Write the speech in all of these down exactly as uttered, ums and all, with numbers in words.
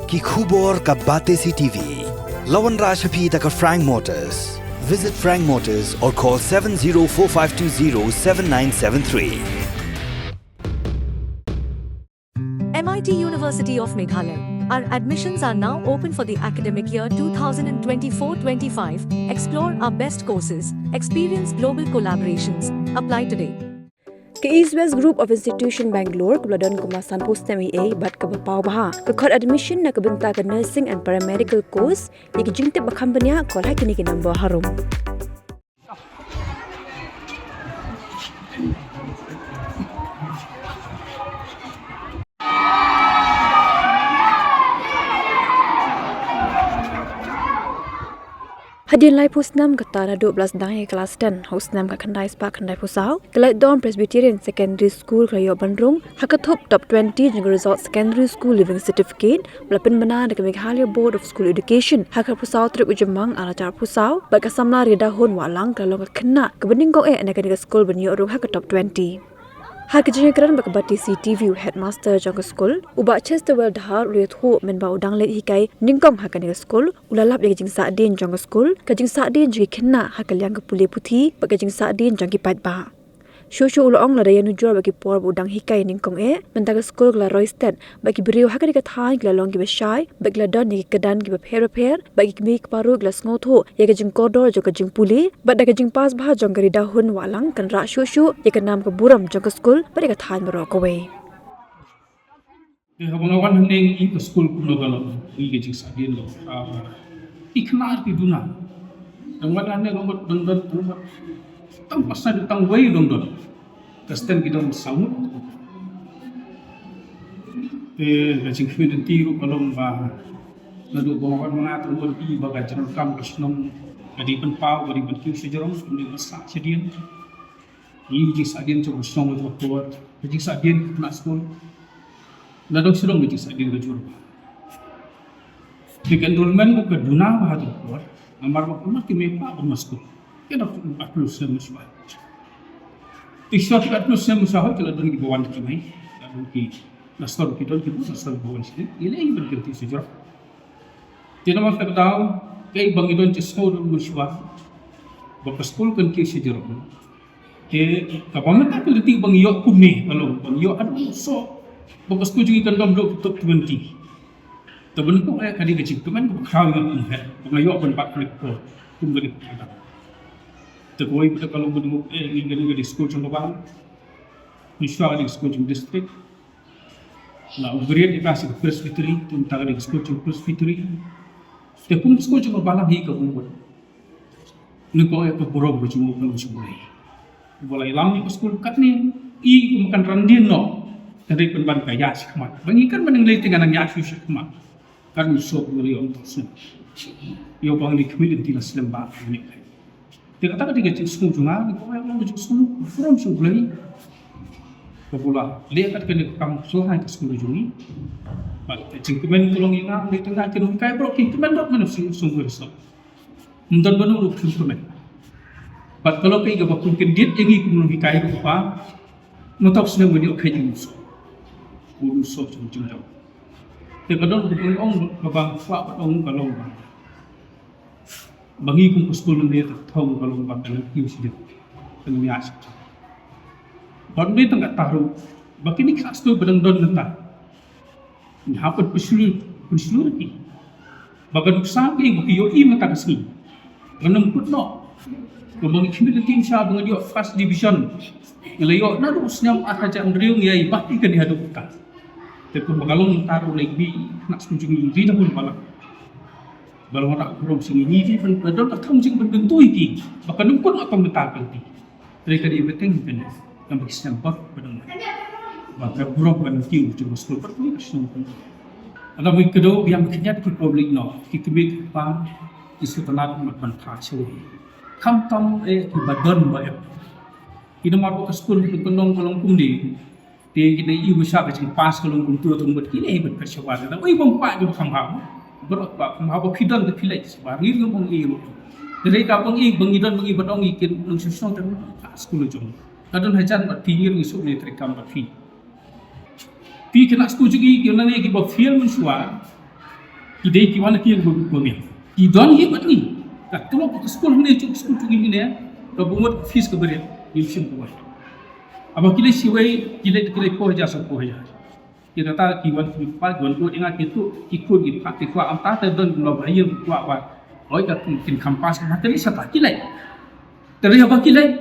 Ki khubor ka Batesi TV. La wanrah sha phi da ka Frank Motors. Visit Frank Motors or call seven zero four five two zero seven nine seven three. M I T University of Meghalaya. Our admissions are now open for the academic year two thousand twenty-four twenty-five. Explore our best courses, experience global collaborations. Apply today. Ka East West Group of Institution Bangalore kaba la don kumba sanphew snem eiei bad kaba paw bha ka khot admission na ka bynta ka nursing and paramedical course. Ïa ki jingtip ba kham bniah, call ha kine ki number harum. Hadien laiphew snem kata naduh ba la sdang ïa ka klas ten ha u snem khatkhyndai spah khyndaiphew saw, ka Laitdom Presbyterian Secondary School ka la ïoh ban rung ha ka thup top twenty jong ka Result Secondary School Leaving Certificate ba la pynbna da ka Meghalaya Board of School Education ha ka arphew saw tarik u Jymmang arhajar arphew saw, bad ka samla Riedahun Wahlang ka la long ka khynnah kaba nyngkong eh na kane ka skul ban ïoh rung ha ka top twenty. Ha ka jingïakren bad ka Batesi TV, u headmaster jong ka skul, u Bah Chesterwell Dhar, u la ïathuh mynba u dang leit hikai nyngkong ha kane ka skul, u la lap ïa ka jingsahdien jong ka skul, ka jingsahdien jong ki khynnah ha ka liang ka pule puthi bad ka jingsahdien jong ki paidbah. Shuh shuh u la ong, lada ïanujor bad ki por ba u dang hikai nyngkong eh, mynta ka skul ka la roi stet bad ki briew ha kane ka thaiñ ki la long kiba shai bad ki la don ïa ki kyrdan kiba pher bapher bad ki kmie ki kpa ruh ki la sngewthuh ïa ka jingkordor jong ka jingpule. Bad da ka jingpass bha jong ka Riedahun Wahlang kan rah shuh shuh ïa ka nam ka burom jong ka skul bad ïa ka thaiñ baroh kawei. Te haba nga wan hangne ngi i ka skul kumno ka long, ngi ka jingsahdien long. Ah, i khynnah ki duna. Te wan hangne long bad dang don, long bad tang pasal tang wei dang don. Ka sten ki dang saw ngut. Te ka jingkhmih lynti ruh ka long ba naduh ba nga wan ma nga tang don i ba ka jingkam ka shnong ka dei ban paw, ka dei ban kiew shajrong, ka dei ban sah shadien. Ngi jingsahdien jong ka shnong jong ka por, ka jingsahdien ka khynnah skul. Na dong shnong ka jingsahdien ka jur ba. Te ka enrollment ka duna bha ha ka por. Namar ba kumno ki mei pa ba ma skul. Ki dok arphew snem shuwa. Te shuwa ki arphew snem shuwa ki la don ki ba wan ki mei. La don ki na stor ki don ki ba na stor ki ba wan sini. Ïa lei ban kynti shajrong. Te namar kata ka daw, kaei ba ngi don shisngew ruh mynshuwa ba ka skul kan kiew shajrong. Te kaba mynta ka lynti ba ngi ïoh kumne ka long ba ngi ïoh haduh u soh ba ka skul jong ngi kan don haduh top twenty. Te ban kum eh ka dei ka jingkmen kaba khraw ïa nga kum head ba nga ïoh ban bat kane ka por kum kane ka por. Te kawei pat ka long ba ngi kum eh ngi ka dei ka dei skul jong ka balang. Mynshuwa ka dei ka skul jong district. La upgrade ïa ka sha ka Presbytery, te mynta ka dei ka skul jong Presbytery. Te kum skul jong ka balang hi ka bun bun. Nyngkong ïa ka burom ka jong U Blei. Ba la ïalam ïa ka skul katne, i kum kan ran dien noh. Ka dei pynban ka ïa shi khmat. Ba ngi kan ban nang lei te ngan nang ïa shu shi khmat. Kan u soh u ri ong to snem. Ïa ba ngi khmih lynti la slem ba ngi. Te kata ka dei ka jingsngew jong nga, ngi kwah ban long ka jingsngew burom sha U Blei. Kaba u la leh kat kane ka kam sngewbha ha ka skul jong ngi. Bad ka jingkmen ka long ïa nga, ngi tang nga ki nonghikai baroh ki kmen baroh, kmen sngewbha sngewbha. Ym don bynta ruh ki kmen. Bad ka long kaei kaba pynkyndit ïa ngi kum nonghikai ruh ba mynta u snem ngin ïoh kheit ïa u soh. U soh jong jingjam. Te ka don kaba ong kaba kwah ban ong ka long ba Ba ngi kum ka skul mynne ka thong ka long ba kan kiew shi dep. Kan ïa shi. Ban dei tang ka taru. Ba kine ki khynnah skul ba dang don mynta. Ngi hap ban pynshlur, pynshlur ki. Ba kan nuksa ki ba ki ïohi mynta ka sngi. Kan ym kut noh. Ba ngi khmih lynti sha ba ngi ïoh first division. Ngi la ïoh naduh u snem ar hajar hynriew ngi ïa i ba ki kan ïa haduh mynta. Te kumba ka long mynta ruh lei bi khynnah skul jong ngi ri da bun balang. Ba la wanrah burom sha ngi, ngi dei ban, ban don ka thong jingpynkyntu ïa ki ba kan ym kut noh tang mynta ka lynti. Hynrei ka dei bteng kane, namar ki snem bad ba dang. Ba ka burom ban kiew jong ka skul bad ka shnong. Lada ngi kdew biang khyndiat ki public noh, ki kmie ki kpa ki sngewtynnat ban pynphai shawei. Khamtam eh ki ba don ba em. Ki namar ba ka skul ka long ka long kumne. Te ki dei i ba sha ka jingpass ka long kumtu tang bad ki dei ban phet shabar. Dang oi bym kwah jong kham ha. Baroh ba kham ha ba phi don da phi leit shabar. Ngi ngam ong i ruh. Dei ka ong i ba ngi don ba ngi ban ong i kin nong shu song tang ka skul jong. Ka don hajan bad phi ngir ngi suk ne treikam bad phi. Phi khynnah skul jong i ki nang i ki ba fail mynshuwa. Ki dei ki wan ki ba ba mian. Ki don hi bad ngi. Ka tulop ka skul hangne, ka skul jong ngi ne, ka bym mut fees ka bariat, ngim shim kawei. Haba ki leit shawei, ki leit, ki leit poi hajar, sa poi hajar. Ki kata ki wan ki pat, wan ko dinga ki tu, ki khun ki pat, ki kwah, am ta te don lo ba ïa ki kwah ba. Oi ka kin kham pass, ka te leit sa ta ki leit. Te leit haba ki leit,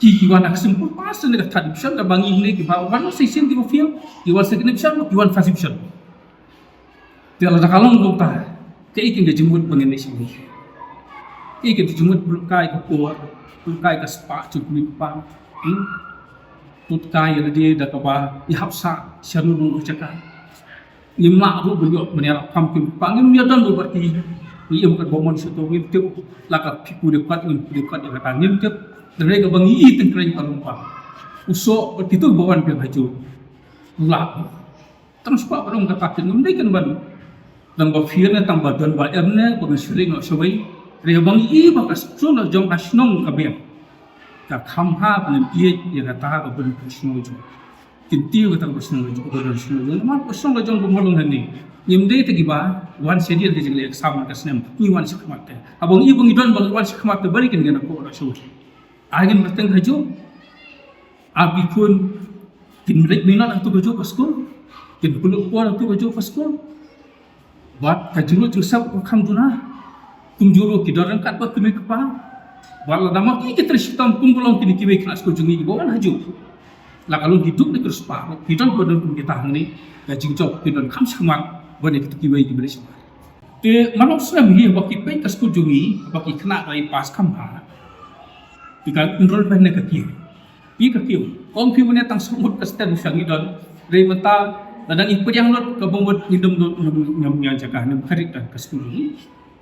ki, ki wan ha ka simple pass ne ka third division, ka ba ngi ne ki ba wan sa shisien ki ba fail, ki wan second division, ki wan first division. Te lada ka long kumta, kaei kane ka jingmut ba ngin ïa shim? Kaei kane ka jingmut, pynlut kai ka por, pynlut kai ka spah jong u kmie u kpa. Hmm? Pynlut kai ïa lade da kaba ïa hap sah sha no no ka jaka. Ngim lah ruh ban ïoh ban ïarap kham kmie u kpa, ngim ïa don ruh bad ki. Ngi im katba mon sha to, ngim tip la ka phi pule pat, ngim pule pat ïa kata, ngim tip. Hynrei kaba ngi ïohi teng kren ka long ba u soh bad kito ba wan biang ha jong u lah. Tang shuwa ba long kata, kin ym dei kin ban tang ba fail ne tang ba don ba em ne ba ngi shu ring noh shawei. Hynrei ba ngi ïohi ba ka shnong la jong, ka shnong ka biang, ka kham bha ban ïeit ïa kata ka ban ka shnong la jong. Kin tip kata ka shnong la jong, ka ban shnong la jong. Namar ka shnong la jong ba long hangne, ngim dei te kiba wan shadien ka jingleh exam ka snem, ngi wan shakhmat te. Haba ngi, ba ngi don ba ngi wan shakhmat te, balei kin ïa nang ko da shawei? Ai ngin bteng ha jong. Ar ki khun kin leit minot ha tu ka jong ka skul, kin pynlut por ha tu ka jong ka skul. Bad ka jinglut jingsep ka kham duna. Kumjuh ruh ki don ryngkat bad kmie kpa. Bad lada ma ki, ki trei shitom kum ka long kine kiwei khynnah skul jong ngi kiba wan ha jong. La ka long ki duk ne ki riewspah, ki don ba don kum kita hangne, ka jingjop ki don kham shakhmat ban ïa kita kiwei kiba leit shabar. Te man la u snem hi, haba ki peit ka skul jong ngi, haba ki khynnah ki la pass kham bha, te ka enrollment ne ka kiew. Phi ka kiew. Ong phi, une tang saw ngut ka student sha ngi don. Hynrei mynta lada ngi pdiang lut, ka bym mut, ngim don, ngim, ngim, ngim ïa jaka, ngim khadit da ka skul jong ngi.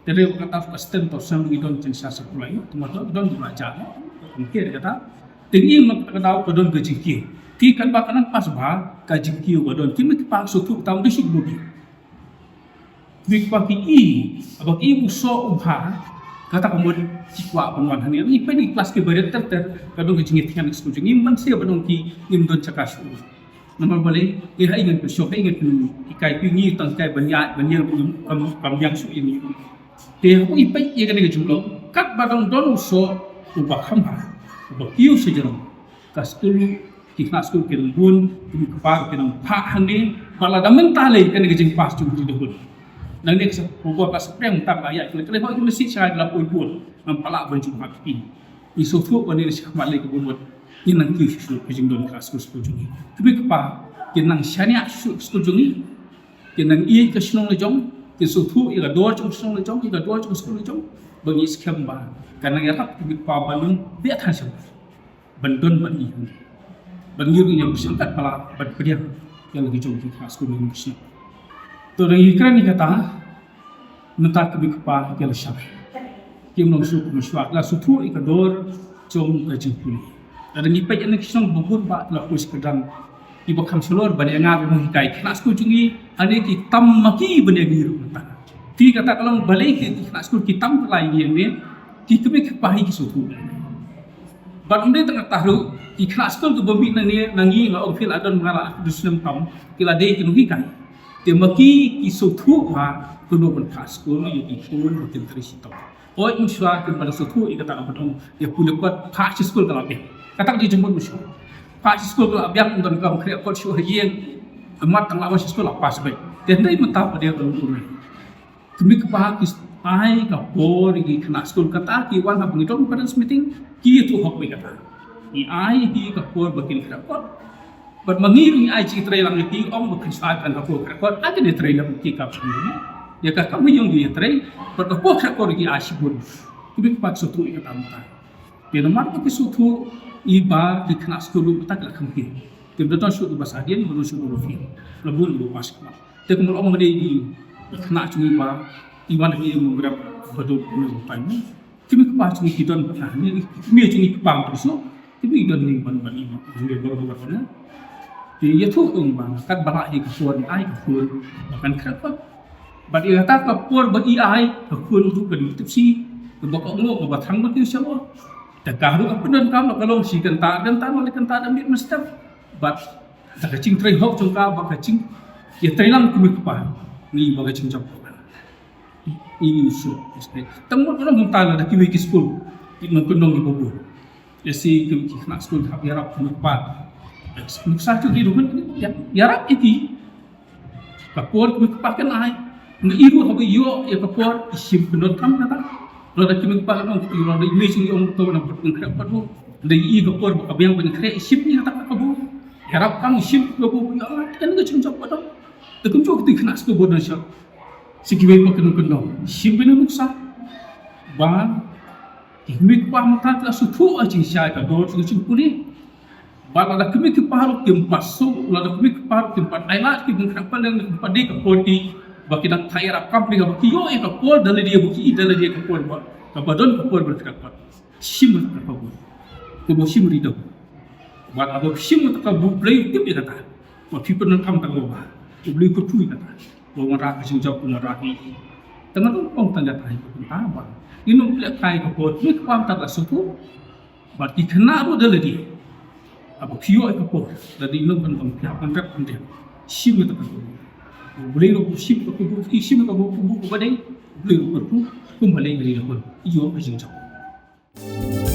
Te hynrei kata ka student to sha ngi don jong sha sa pulai, te ma to don jong la jaka. Ong phi kata. Te ngi ma kata ka daw ka don ka jingkiew. Phi, katba ka nang pass bha, ka jingkiew ka don. Ki mei ki pa shu tu tam di shu bugi. Kmie kpa ki i, haba ki i u soh u bha, kata ka mut ki kwah ban wan hangne. Ngi peit ki klas kiba rit ter ter, ka don ka jingïathiang ha skul jong ngi, ngim banse ba don ki, ngim don jaka shuh. Namar balei? Ngi ha ïa ngan pynshoh, ha ïa ngan pynhikai, phi, ngi tang hikai ban ïaid ban ïeng, kam, kam biang shuh ïa ngi. Te haba ngi peit ïa kane ka jinglong, katba dang don u soh uba kham bha, uba kiew shajrong, ka skul, ki khynnah skul ki nang bun, ki kmie ki kpa ki nang phah hangne, bad lada mynta lei kane ka jingpass jong ki da bun. Nangne ka sa pyrshah ka sa pyrshang tang ka ïa ki la, ki la poi bun, ngam pat lah ban ju phah ki. Ngi sngewthuh ba ne shakhmat lei ka bun, bad ngi nang kiew shuh shuh ka jingdon ka skul, skul jong ngi. Kmie kpa ki nang shaniah shuh skul jong ngi. Ki nang ïeit ka shnong la jong, ki sngewthuh ïa ka dor jong shnong la jong, ïa ka dor jong skul la jong. Ba ngi skhem ba ka nang ïarap kmie kpa ba nang beh than sha ban don bad ngi. Bad ngi ruh ngi ïa pyrshang katba lah ban pdiang ïa la ki jong ki khynnah skul ngi ki shnong. To, da ngi kren ïa kata, mynta kmie kpa ki la shah. Kim long shuh kumba shuwa, la sngewthuh ïa ka dor jong ka jingpule. Lada ngi peit ïa ki shnong ba bun ba la poi sha kyrdan kiba kham shalor ban ïa nga ruh ngi hikai, khynnah skul jong ngi hangne ki tam ma ki ban ïa ngi ruh mynta. Te kata ka long balei ki khynnah skul ki tam kylla ïa ngi hangne, ki kmie ki kpa hi ki sngewthuh. Bad ym dei tang kata ruh, ki khynnah skul kiba mih nangne na ngi, nga ong phi la don ba nga la du snem tam, ki la dei ki nonghikai. Te ma ki ki sngewthuh ba kumno ban phah skul ïa ki khun ba kin trei shitom. Hooid, mynshuwa kin ba la sngewthuh ïa kata ka ban ong ïa pule kot, phah shi skul ka la biang. Kata ka dei jingmut mynshuwa. Phah shi skul ka la biang, ym don kam khreh kot shuh ha ïing. Mat tang la wan shi skul la pass beit. Te hynrei mynta pat dei ban ong kumne. Kmie kpa ki ai ka por ïa ki khynnah skul, kata ki wan haba ngi don parents meeting, ki ïathuh hok beit kata. Ngi ai ki ka por ba kin khreh kot. Bad ma ngi ruh ngi ai jingtrei lang ïa ki, ong ba phin sa ai tang ka por khreh kot, ai kin ïatrei lang ki, ka phin ïa ka kam ïong ki ïatrei, bad ka por khreh kot ki ai shibun. Kmie kpa ki sngewthuh ïa kata mynta. Te namar ba ki sngewthuh, i ba ki khynnah skul ruh mynta ki la kham kiew. Kim da don shuh kiba sa dien, ba don shuh kiba fail. La bun kiba pass. Te kumba ong mynne, i khynnah jong ngi ba i wan ha ki ïing grep ba duk, kmie kpa jong ngi ki don bad na hangne, ki kmie jong ngi ki pang tu shuh, ki mei don ning ban ban i ma jong ngi bor bor na. Te ïathuh ong ba katba lah hi ka por, ai ka por ba kan khreh kot. Bad ïa kata ka por ba i ai, ka khun ruh kan tipsih, kaba ka ong ba thang ba ki sha lo. Te ka ruh ka pyndonkam, ka long shi kynta, kynta, kynta da mih mynstep. Bad da ka jingtrei hok jong ka, bad ka jingïatreilang kmie kpa, ngi ba ka jingjop. Ini usu. Tang mut ram mynta la da kiwei ki skul ki nongkyndong ki babu. Ïa si ki ki khynnah skul hap ïarap ki nukpa. Nuksa tu ki dukun ïarap ïa ki. Ka por ki kpa kan ai. Ngi iru haba ïoh ïa ka por i shim pyndonkam kata. Lada ki kpa kan ong ki lada i mei sing ong to na bot ngi khreh pat bu. Da i ka por ba ka biang ban khreh i shim ïa kata ka bu. Ïarap kam i shim ka bu ïa kan ka jingjop pat. Te kumjuh ki khynnah skul bad nongshong. Sa kiwei pat ki nongkyndong shim bynta nuksa. Ba ki kmie kpa mynta ki la sngewthuh ha jingshai ka dor jong ka jingpule. Ba lada kmie kpa ruh kim pat suk, lada kmie kpa ruh kim pat ailad ki bun khnang pat leng kim pat dei ka por ki ba ki dang thait ïarap kam ki ba ki ïoh ïa ka por da lade ba ki ïoh da lade ka por ba kaba don ka por ba ka por. Shim ka por. Kaba shim ri dong. Ba lada shim ka bu Blei tip ïa kata. Ba phi pyndonkam tang ba. Ba Blei kyrkhu ïa kata. Ba wanrah ka jingjop ba wanrah ki. Tang ngan ong tang ïa tai ka por ta ba. Ïa nong pynleh kai ka por. Kmie kpa mynta la sngewthuh. Bad ki khynnah ruh da lade. Haba phi ïoh ïa ka por da dei nongkyndong phi hap ban rep ban rep. Shim ïa ka por. U Blei ruh u shim ïa ka por, i shim ïa ka por, u Blei ruh kyrkhu kumba leh ïa ka por. Ïoh ka jingjop.